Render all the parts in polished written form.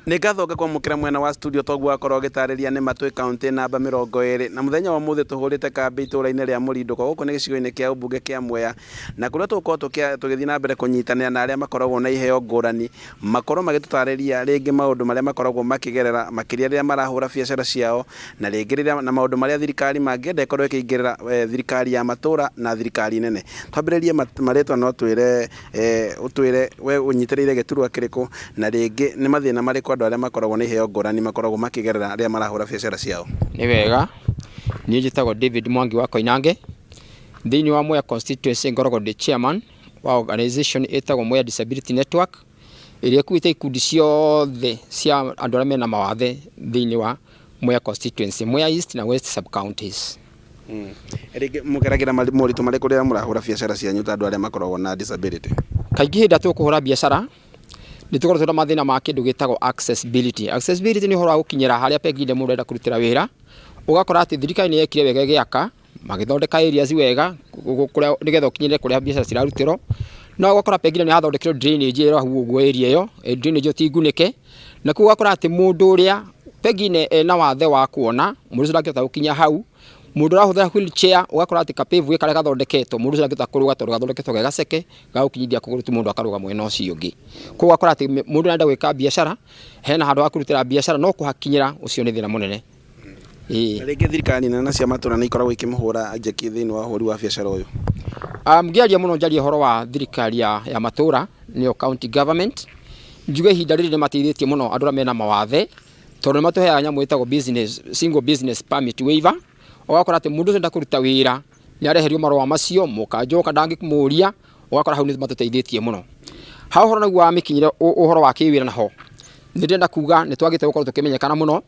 Nĩ ngatho ngakwamũkĩra mwena wa studio toguo wakorwo ũgĩtarĩria nĩ ma twĩ kaũntĩ namba 20 na mũthenya wa ũmũthĩ tũhũrĩte kambĩ itũũra-inĩ rĩa Mũrindũko gũkũ nĩ gĩcigo-inĩ kĩa ũmbunge kĩa Mwea na kũrĩa tũgũkorwo tũgĩthiĩ na mbere kũnyitanĩra na arĩa makoragwo na iheo ngũrani makorwo magĩtũtarĩria rĩngĩ maũndũ marĩa makoragwo makĩgerera makĩria rĩrĩa marahũra biacara ciao na rĩngĩ rĩrĩa na maũndũ marĩa thirikari mangĩenda ĩkorwo ĩkĩingĩrĩra thirikari ya matũra na thirikari nene. Twambĩrĩrie marĩtwa no twĩre ũtwĩre we ũnyitĩrĩire gĩturwa kĩrĩkũ na rĩngĩ nĩ mathĩna marĩkũ andũ arĩa makoragwo na iheo ngũrani makoragwo makĩgerera rĩrĩa marahũra biacara ciao. Nĩ wega, niĩ njĩtagwo David Mwangi wa Koinange, thĩinĩ wa Mwea constituency ngoragwo ndĩ chairman wa organization ĩtagwo Mwea Disability Network, ĩrĩa ĩkuĩte ikundi ciothe cia andũ arĩa mena mawathe thĩinĩ wa Mwea constituency, Mwea East na West sub counties. Rĩngĩ mũgeragĩra moritũ marĩkũ rĩrĩa mũrahũra biacara cianyu ta andũ arĩa makoragwo na disability? Kaingĩ hĩndĩ ĩrĩa tũkũhũra biacara nĩ tũkoragwo twĩna mathĩna ma kĩndũ gĩtagwo accessibility. Accessibility nĩ ũhoro wa gũkinyĩra harĩa pengine mũndũ arenda kũrutĩra wĩra, ũgakora atĩ thirikari nĩ yekire wega ĩgĩaka, magĩthondeka areas wega kũrĩa nĩgetha ũkinyĩre kũrĩa biacara cirarutĩrwo, no ũgakora pengine nĩ hathondekirwo drainage ĩrĩa hau ũguo area ĩyo, drainage ĩyo ti ngunĩke, na koguo ũgakora atĩ mũndũ ũrĩa pengine ena wathe wa kuona, mũndũ ũcio ndangĩhota gũkinya hau, mũndũ ũrahũthĩra wheelchair ũgakora atĩ kapĩvu karĩa gathondeketwo mũndũ ũcio ndangĩhota kũrũga tondũ gathondeketwo ge gaceke ga gũkinyithia kũgũrũ tu mũndũ akarũga mwena ũcio ũngĩ. Koguo ũgakora atĩ mũndũ arenda gwĩka biacara, hena handũ ha kũrutĩra biacara no kũhakinyĩra ũcio nĩ thĩna mũnene. Ĩĩ. Na rĩngĩ thirikari nene na cia matũra nĩ ikoragwo ikĩmũhũra njeki thĩinĩ wa ũhũri wa biacara ũyũ? Ngĩaria mũno njarie ũhoro wa thirikari ya matũra nĩyo county government, njuge ihinda rĩrĩ nĩ mateithĩtie mũno andũ arĩa mena mawathe, tondũ nĩ matũheaga nyamũ ĩtagwo business, single business permit waiver, ũgakora atĩ mũndũ ũcio enda kũruta wĩra nĩ areherio marũa macio, mũkanjũ oka ndangĩmũria, ũgakora hau nĩ matũteithĩtie mũno. Ha ũhoro naguo wa mĩkinyĩre ũhoro wa kĩwĩra naho, nĩ ndĩrenda kuga nĩ twagĩte gũkorwo tũkĩmenyekana mũno,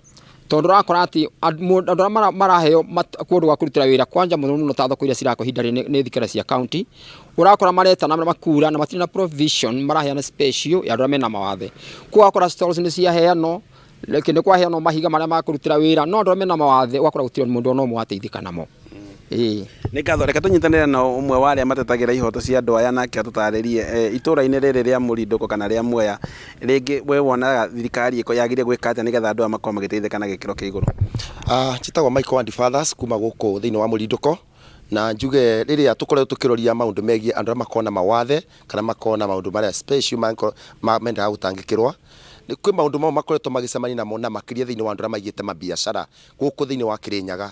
tondũ ũrakora atĩ andũ arĩa maraheo kũndũ gwa kũrutĩra wĩra kwanja mũno mũno ta thoko iria cirakwo ihinda rĩrĩ nĩ thirikari cia county, ũrakora maretana makura na matirĩ na provision maraheana special ya andũ arĩa mena mawathe. Koguo ũgakora stalls nĩ ciaheanwo, nĩ kwaheanwo mahiga marĩa ma kũrutĩra wĩra, no andũ arĩa mena mawathe ũgakora gũtirĩ mũndũ ona ũmwe wateithĩka namo. Ĩĩ. Nĩ ngatho, reke tũnyitanĩre na ũmwe wa arĩa matetagĩra ihoto cia andũ aya nake atũtarĩrie itũra-inĩ rĩrĩ rĩa Mũrindũko kana rĩa Mwea, rĩngĩ we wonaga thirikari yagĩrĩire gwĩka atĩa nĩgetha andũ aya makorwo magĩteithĩka na gĩkĩro kĩa igũrũ? Njĩtagwo Michael Wandi Fathers kuma gũkũ thĩinĩ wa Mũrindũko, na njuge rĩrĩa tũkoretwo tũkĩroria maũndũ megiĩ andũ arĩa makoragwo na mawathe kana makoragwo na maũndũ marĩa special mendaga gũtangĩkĩrwo, kwĩ maũndũ mamwe makoretwo magĩcemania namo na makĩria thĩinĩ wa andũ arĩa maigĩte mabiacara gũkũ thĩinĩ wa Kĩrĩnyaga.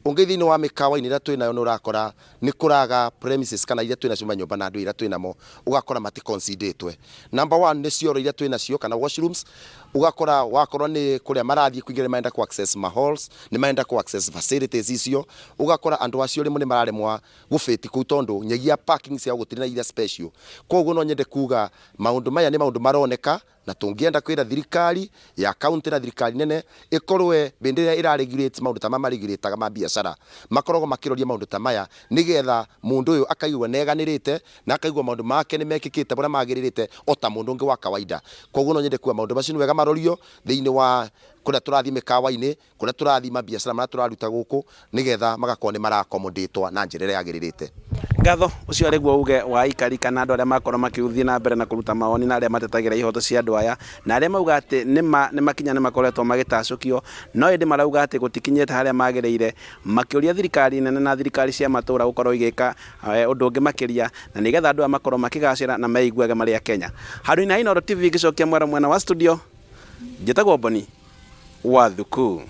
Ũngĩ thĩinĩ wa mĩkawa-inĩ ĩrĩa twĩnayo nĩ ũrakora nĩ kũraga premises kana iria twĩnacio manyũmba na andũ iria twĩnamo ũgakora mati considerĩtwe. Number one nĩ cioro iria twĩnacio kana washrooms, ũgakora wakorwo nĩ kũrĩa marathiĩ kũingĩra nĩ marenda kũ access ma halls, nĩ marenda kũ access facilities icio, ũgakora andũ acio rĩmwe nĩ mararemwa gũbĩti kũu tondũ nyagia parking ciao gũtirĩ na iria special. Koguo no nyende kuga maũndũ maya nĩ maũndũ maroneka na tũngĩenda kwĩra thirikari ya county na thirikari nene ĩkorwe hĩndĩ ĩrĩa ĩra regulate maũndũ ta maya maregulataga ma biacara makoragwo makĩroria maũndũ ta maya nĩgetha mũndũ ũyũ akaigua neganĩrĩte na akaigua maũndũ make nĩ mekĩkĩte ũrĩa magĩrĩrĩte o ta mũndũ ũngĩ wa kawaida. Koguo no nyende kuga maũndũ macio nĩ wega marorio thĩinĩ wa kũrĩa tũrathiĩ mĩkawa-inĩ, kũrĩa tũrathiĩ mabiacara marĩa tũraruta gũkũ nĩgetha magakorwo nĩ mara-accommodate na njĩra ĩrĩa yagĩrĩrĩte. Ngatho ũcio arĩ guo uge wa aikari kana andũ arĩa makorwo makĩuthiĩ na mbere na kũruta mawoni na arĩa matetagĩra ihoto cia andũ aya na arĩa mauga atĩ nĩma nĩ makinya nĩ makoretwo magĩtacũkio no ĩndĩ marauga atĩ gũtikinyĩte harĩa magĩrĩire makĩũria thirikari nene na thirikari cia matũra gũkorwo igĩka ũndũ ũngĩ makĩria na nĩgetha andũ aya makorwo makĩgacĩra na meiguage marĩ a Kenya. Handũ-inĩ ha Inooro TV ngĩcokia mwera mwena wa studio njĩtagwo Boni wa Thuku.